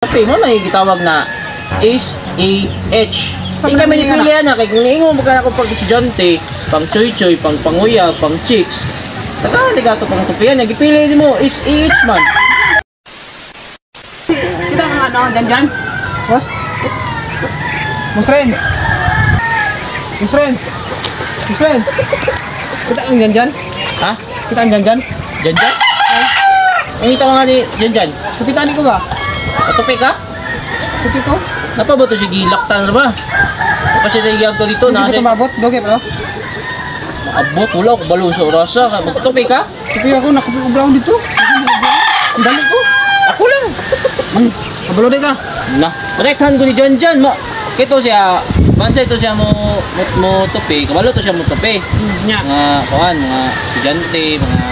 Kape mo may gitawag na S A H. Di kami nipili na kay kung niingon mo ka ako pag estudyante, pang choy-choy, pang panguya, pang chicks. Tagaan di ka to pang tupian, nagipili nimo S A H man. Kita kang ano, dyan dyan. Boss? Boss Ren. Boss Ren. Boss Ren. Kita kang dyan dyan. Ha? Kita kang dyan dyan. Dyan dyan? Ang itaw nga ni dyan dyan. Kapitan ko ba? Patupi ka? Tupi ko? Napa ba to si gilaktan ra ba? Kasi tayo to dito na Hindi kasi ko tumabot. Doge pero. Maabot wala ko balo sa orasa. Magtupi ka? Tupi ako, nakupi ko brown dito. Ang dali ko. Ako lang. Kabalo di ka. Na, rekhan ko ni Jan Jan mo. Kito siya, bansa ito siya mo tupi, kabalo to siya mo tupi. Nya. Mga kuan, mga estudyante, mga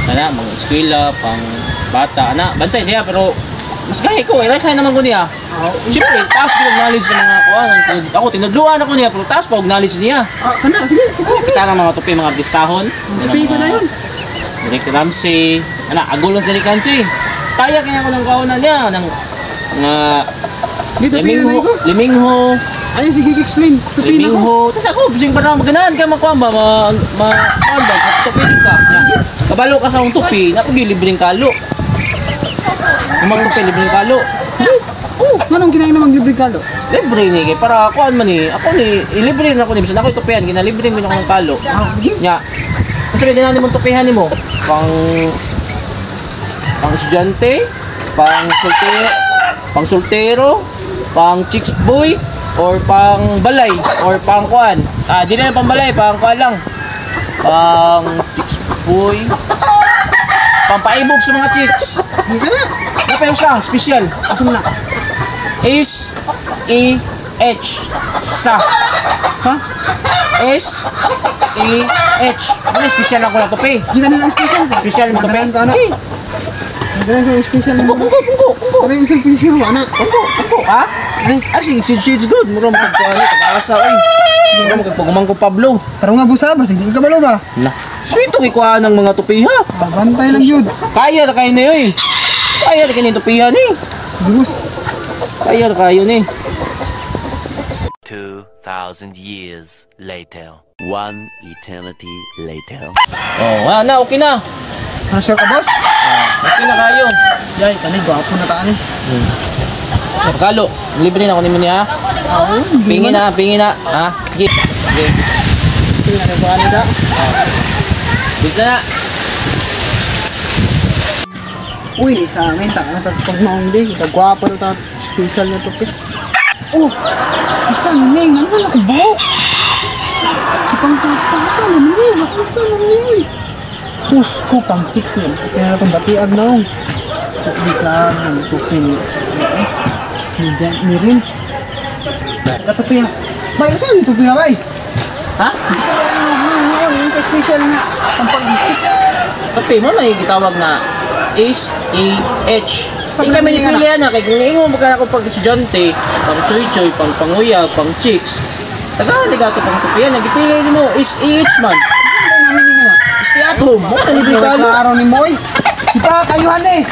kana, mga eskwela, pang bata, ana, bansay siya pero mas gahi ko, eh, right hand naman ko niya. Oo. Siyempre, taas ko yung knowledge sa mga kuan. Ako, tinadluan ako niya, pero taas pa og knowledge niya. Ah, kana, sige. Tupi. Kita ng mga tupi, mga artistahon. Tupi ko na yun. Derek Ramsey, ana, agulong Derek Ramsey. Kaya kaya ko ng kauna niya, ng mga Di, tupi na na Limingho, ko. Limingho, Ayun, sige, explain. Tupi na ko. Limingho. Tapos ako, bising pa na maganahan ka makuan ba, ma, kuan ba, tupi ka. Kabalo ka sa akong tupi, napagi libreng kalo. Kung magtupi, libreng kalo. Sige. Oh, nganong kinain naman libre kalo? Libre ni, kay para kuan man ni, ako ni, ilibre na ako ni, bisan ako itupihan, ginalibre mo na ako ng kalo. Ah, sige. Nya, kasi pwede na mong tupihan nimo, pang estudyante, pang soltero, pang chicks boy, or pang balay, or pang kuan. Ah, di na pang balay, pang kuan lang. Pang chicks boy. Pang paibog sa mga chicks. Hindi ka na. Napayos lang, special. Asa mo na? S E H sa Ha? S E H. Ano special ako na tupi? Hindi ka nila special. Special mo tupi? Madalan ka na. Eh, Madalan ka special. Pungko, pungko, pungko, pungko. Pero yung special, wala. Pungko, pungko, ha? Ay, Ah, si she's good. Mura mo kagkuhan ni pag-asa, oy. Mura mo kagpagumang ko Pablo. Taro nga busa, basig di ka kabalo ba? Na. Sweet to ikuha ng mga tupi, ha? Ah, bantay lang yun. Kaya na kayo na yun, eh. Kaya na kayo na tupihan, eh. Bus. Kaya na kayo na, eh. 2,000 years later. One eternity later. Oh, wala na, okay na. Ano sir ka, boss? Okay na kayo. Yay, kani gwapo na taan eh. Napakalo. Libre na ako nimo niya. Pingi na, pingi na. Ha? Sige. Sige. Sige, ano ba ano da? Bisa na. Uy, ni sa amin, taka na pag maong di, gwapo na ta special na topic. Oh! Isa ning, ano na kubo? Pang pang ano ni, nakunsa na ni. Sus ko pang chicks ni. Kaya na tong batiag na. Di ka ng tupi ni. Ni Rins. Katupi ha. Bay, saan ni tupi ha, bay? Ha? Ano, yung special nga. Ang pang chicks. Kape mo may gitawag na S A H. Di kami nipili na kay kung niingon mo ka ako pag estudyante, pang choy-choy, pang panguya, pang chicks. Tagaan di ka to pang tupian, nagipili nimo S A H man. Hindi namin nga. Stay at home, mo na libre kalo. Klaro ni Moy. Kita kayuhan eh.